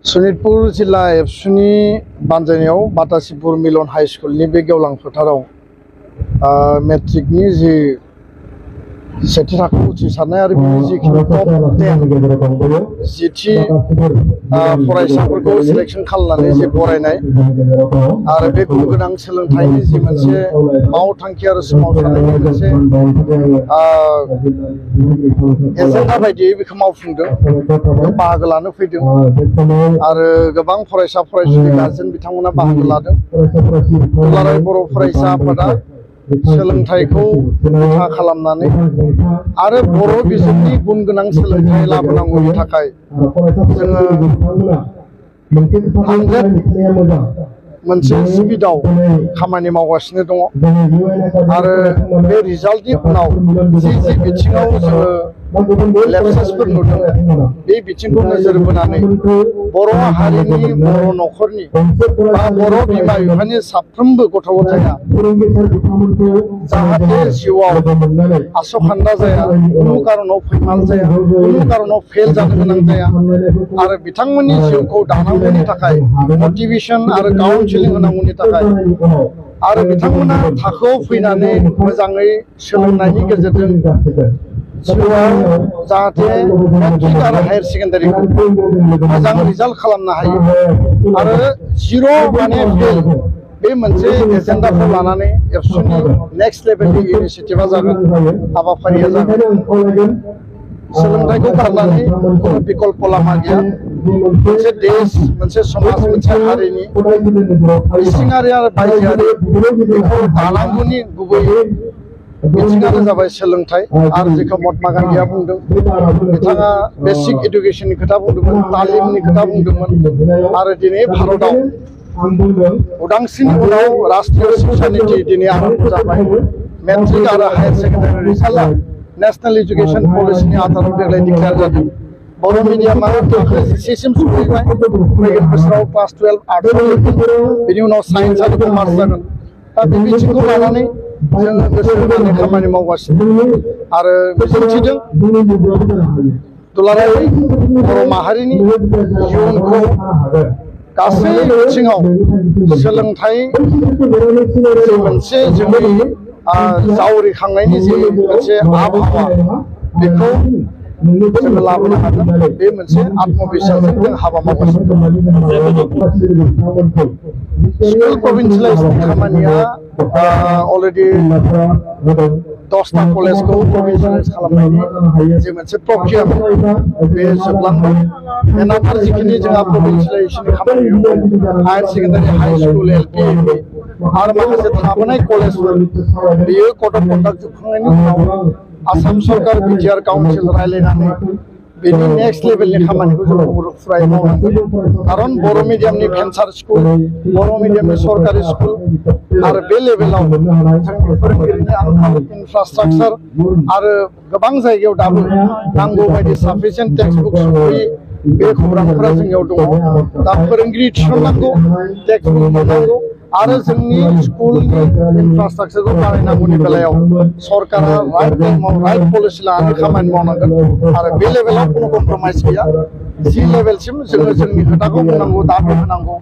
सनितपुर जिल्ला एबसुनि बानजायनायाव बातासिपुर मिलन हाई स्कुलनि बे गेवलां फोथाराव मेट्रिकनि जि सेथि थाखो उथ्रिसारनाय आरो बिनि जिखिनि टप 10 जिथि फरायसाफोरखौ सिलेक्शन खालामनानै जे बरायनाय आरो बे गुन गोनां सोलोंथाइनि जि मोनसे मावथांखि आरो सोमावसारनायनि मोनसे एजेन्डा बायदियै बेखौ मावफुंदों बाहागो लानो फैदों आरो गोबां फरायसा फरायसुलि गार्जेन बिथांमोना बाहागो लादों। दुलाराय बर' फरायसा आफादा सोलोंथाइखौ बिथा खालामनानै आरो बर' बिजोंनि गुन गोनां सोलोंथाइ लाबोनांगौनि थाखाय जोङो 100 मोनसे स्पिडआव खामानि मावगासिनो दङ आरो बे रिजाल्टनि उनाव जि बिथिङाव जोङो लेपसेसफोर नुदों बे बिथिंखौ नोजोर बोनानै बर' हारिनि बर' न'खरनि बा बर' बिमा बिफानि साफ्रोमबो गथ' गथाया जाहाथे जिउआव आसखान्दा जाया, कुनु कारनाव फैमाल जाया, कुनु कारनाव फेल जानो गोनां जाया आरो बिथांमोननि जिउखौ दानांगौनि थाखाय मटिभेसन आरो काउन्सिलिं होनांगौनि थाखाय आरो बिथांमोना थाखोआव फैनानै मोजाङै सोलोंनायनि गेजेरजों जिउआव जाहाथे मेट्रिक आरो हायार सेकेन्डारिखौ मोजां रिजाल्ट खालामनो हायो आरो 0 माने फेल बे मोनसे एजेन्डाखौ लानानै एबसुनि नेक्स्ट लेभेलनि इनिशिएटिभआ जागोन, हाबाफारिया जागोन। सोलोंथाइखौ गारनानै बिकल्प लामा गैया। मोनसे देश, मोनसे समाज, मोनसे हारिनि इसिङारि आरो बायजोआरि बेखौ दानांगौनि गुबै बिथिङानो जाबाय सोलोंथाइ आरो जेखौ महात्मा गान्धीआ बुंदों, बिथाङा बेसिक इडुकेसननि खोथा बुंदोंमोन, तालिमनि खोथा बुंदोंमोन आरो दिनै भारतआव उदांस्रिनि उनाव राष्ट्रीय शिक्षा नीति दिनै आरम्भ जाबाय। मेट्रिक आरो हायार सेकेन्डारि रिजाल्टआ नेशनेल एजुकेशन पलिसिनि आधाराव देग्लाय डिक्लेयार जादों। बर' मिडियामा थाखो 10 सिम सफैबाय। फैगोन बोसोराव क्लास 12 आर्ट्सआव बिनि उनाव साइन्स आरो कमार्स जागोन। दा बे बिथिंखौ लानानै जोङो गोसो होनानै खामानि मावगासिनो आरो मिजिंथिदों दुलाराय बर' माहारिनि इयुनखौ गासै बिथिङाव सोलोंथाइ जि मोनसे जोंनि जावरिखांनायनि जि मोनसे आबहावा बेखौ जोङो लाबोनो हागोन। बे मोनसे आत्मबिश्वासजों जों हाबा मावगासिनो दं। स्कुल प्रभिन्सियेलाइजेसन खामानिया अलरेडि 10टा कलेजखौ प्रभिन्सियेलाइज खालामनायनि जे मोनसे प्रक्रिया बे जोबलांबाय। एनाफोर जिखिनि जोंहा प्रभिन्सियेलाइजेसननि खामानि दं, higher secondary, high school, LP, MP आरो माखासे थाबोनाय कलेजफोर बेयो कड अफ कन्डाक्ट जोबखांनायनि उनाव आसाम सरकार बिटिआर काउन्सिल रायलायनानै बेनि नेक्स्ट लेभेलनि खामानिखौ जों फुरायै मावनांगोन। खारन बर' मिडियामनि भेन्सार स्कुल, बर' मिडियामनि सरकारि स्कुल आरो बे लेभेलाव जोंनि फोरोंगिरिनि आंखाल, इनफ्रास्ट्राक्चार आरो गोबां जायगायाव दाबो नांगौ बायदि साफिसियेन्ट टेक्सट बुक सफैयै बे खौरांफोरा जोंनियाव दङ। दा फोरोंगिरि थिसननांगौ, टेक्सट बुक मोननांगौ आरो जोंनि स्कुलनि इनफ्रास्ट्राक्चारखौ बानायनांगौनि बेलायाव सरकारा राइट टाइमाव राइट पलिसि लानानै खामानि मावनांगोन आरो बे लेभेलाव कुनु कमप्रमाइज गैया। जि लेभेलसिम जोङो जोंनि खोथाखौ बुंनांगौ, दाबो होनांगौ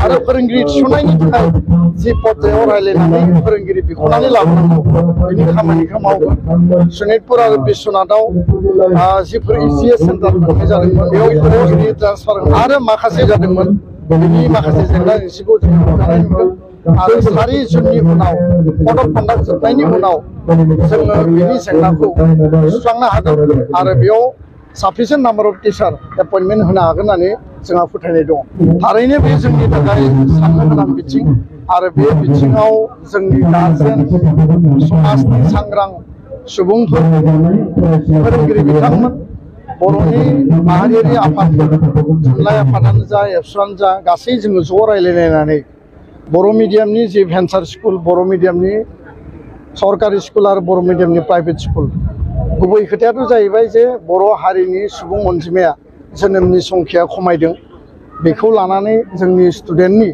आरो फोरोंगिरि थिसननायनि थाखाय जि पर्यायाव रायलायनानै फोरोंगिरि बिख'नानै लाबोनांगौ बेनि खामानिखौ मावगोन। सनितपुर आरो बिश्वनाथआव जिफोर ECS सेन्टार खुंनाय जादोंमोन बेयाव फोरोंगिरि ट्रान्सफार आरो माखासे जादोंमोन, बेनि माखासे जेंना जेंसिखौ जों नुजानाय नुदों आरो 4 जुननि उनाव कड अफ कन्डाक्ट जोबनायनि उनाव जोङो बेनि जेंनाखौ सुस्रांनो हागोन आरो बेयाव sufficient number of teacher appointment होनो हागोन होननानै जोंहा फोथायनाय दं। थारैनो बे जोंनि थाखाय साननो गोनां बिथिं आरो बे बिथिङाव जोंनि गार्जेन, समाजनि सांग्रां सुबुंफोर, फोरोंगिरि बिथांमोन, बर'नि माहारियारि आफादफोर, थुनलाइ आफादानो जा, एबसुआनो जा, गासै जोङो ज' रायलायलायनानै बर' मिडियामनि जि भेन्सार स्कुल, बर' मिडियामनि सरकारि स्कुल आरो बर' मिडियामनि प्राइभेट स्कुल, गुबै खोथायाथ' जाहैबाय जे बर' हारिनि सुबुं अनजिमाया जोनोमनि संख्याया खमायदों। बेखौ लानानै जोंनि स्टुडेन्टनि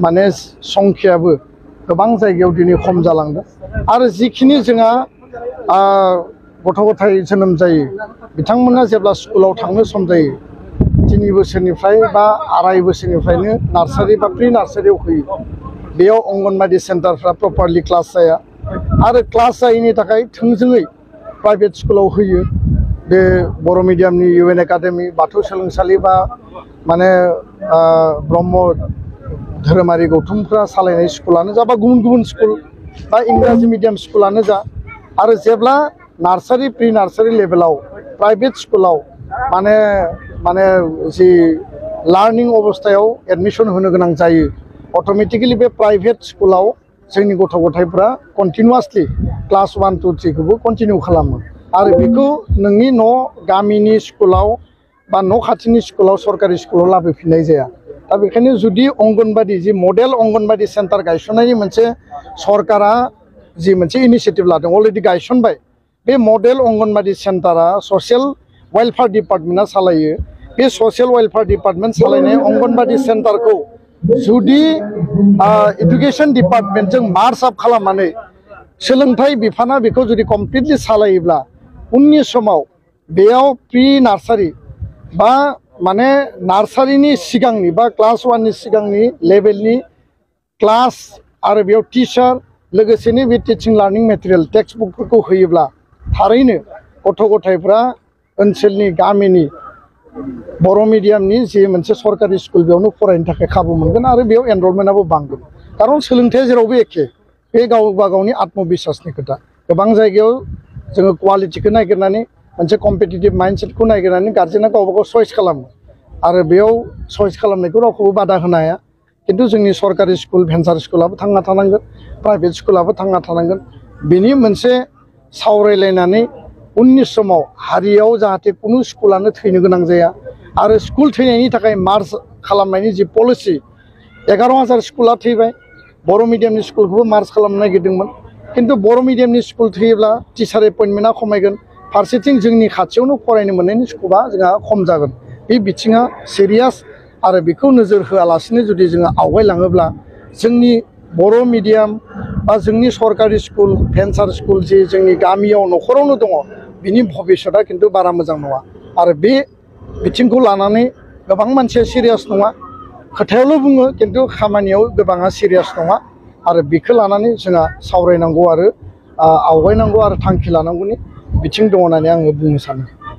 माने संख्यायाबो गोबां जायगायाव दिनै खम जालांदों आरो जिखिनि जोंहा गथ' गथाय जोनोम जायो बिथांमोना जेब्ला स्कुलाव थांनो सम जायो 3 बोसोरनिफ्राय बा 2.5 बोसोरनिफ्रायनो नार्सारि बा प्रि नार्सारियाव होयो बेयाव अंगनबादि सेन्टारफ्रा प्रपारलि क्लास जाया आरो क्लास जायैनि थाखाय थोंजोङै प्राइभेट स्कुलाव होयो बे बर' मिडियामनि UN एकाडेमि बाथौ सोलोंसालि बा माने ब्रह्म धोरोमारि गौथुमफ्रा सालायनाय स्कुलानो जा बा गुबुन स्कुल बा इंराजि मिडियाम स्कुलानो जा आरो जेब्ला नार्सारि प्रि नार्सारि लेभेलाव प्राइभेट स्कुलाव माने जि लार्निं अवस्थायाव एडमिशन होनो गोनां जायो अटोमेटिकली बे प्राइभेट स्कुलाव जोंनि गथ' गथायफ्रा कन्टिन्युअसलि क्लास 1 2 3 खौबो कन्टिनिउ खालामो आरो बेखौ नोंनि न' गामिनि स्कुलाव बा न' खाथिनि स्कुलाव सरकारि स्कुलाव लाबोफिननाय जाया दा बेखायनो जुदि अंगनबादि जि मडेल अंगनबादि सेन्टार गायसननायनि मोनसे सरकारा जि मोनसे इनिशिएटिभ लादों अलरेडि गायसनबाय बे मडेल अंगनबादि सेन्टारा ससियेल वेलफेयार डिपार्टमेन्टआ सालायो बे ससियेल वेलफेयार डिपार्टमेन्ट सालायनाय अंगनबादि सेन्टारखौ जुदि एडुकेशन डिपार्टमेन्टजों मार्ज आप खालामनानै सोलोंथाइ बिफाना बेखौ जुदि कमप्लिटलि सालायोब्ला उननि समाव बेयाव प्रि नार्सारि बा माने नार्सारिनि सिगांनि बा क्लास 1 नि सिगांनि लेभेलनि क्लास आरो बेयाव टिचार लोगोसेनो बे टिचिं लार्निं मेटेरियल टेक्स्ट बुकफोरखौ होयोब्ला थारैनो गथ' गथायफ्रा ओनसोलनि गामिनि बर' मिडियामनि जे मोनसे सरकारि स्कुल बेयावनो फरायनो थाखाय खाबु मोनगोन आरो बेयाव एनरलमेन्टआबो बांगोन खारन सोलोंथाइया जेरावबो एखे बे गावबा गावनि आत्मबिश्वासनि खोथा गोबां जायगायाव जोङो क्वालिटिखौ नागिरनानै मोनसे कम्पिटिटिभ माइन्डसेटखौ नागिरनानै गार्जेना गावबा गाव चइस खालामो आरो बेयाव चइस खालामनायखौ रावखौबो बादा होनो हाया किन्तु जोंनि सरकारि स्कुल भेन्सार स्कुलाबो थांना थानांगोन प्राइभेट स्कुलाबो थांना थानांगोन बेनि मोनसे सावरायलायनानै उननि समाव हारियाव जाहाथे कुनु स्कुलानो थैनो गोनां जाया आरो स्कुल थैनायनि थाखाय मार्च खालामनायनि जि पलिसि 11,000 स्कुला थैबाय बर' मिडियामनि स्कुलखौबो मार्च खालामनो नागिरदोंमोन किन्तु बर' मिडियामनि स्कुल थैयोब्ला टिचार एपइन्टमेन्टआ खमायगोन फारसेथिं जोंनि खाथियावनो फरायनो मोननायनि स्क'पआ जोंहा खम जागोन बे बिथिङा सिरियास आरो बेखौ नोजोर होआलासिनो जुदि जोङो आवगायलाङोब्ला जोंनि बर' मिडियाम बा जोंनि सरकारि स्कुल भेन्सार स्कुल जे जोंनि गामियाव न'खरावनो दङ बिनि भबिष्यतआ किन्तु बारा मोजां नङा आरो बे बिथिंखौ लानानै गोबां मानसिया सिरियास नङा खोथायावल' बुङो किन्तु खामानियाव गोबाङा सिरियास नङा आरो बेखौ लानानै जोंहा सावरायनांगौ आरो आवगायनांगौ आरो थांखि लानांगौनि बिथिं दङ होननानै आङो बुंनो सानो।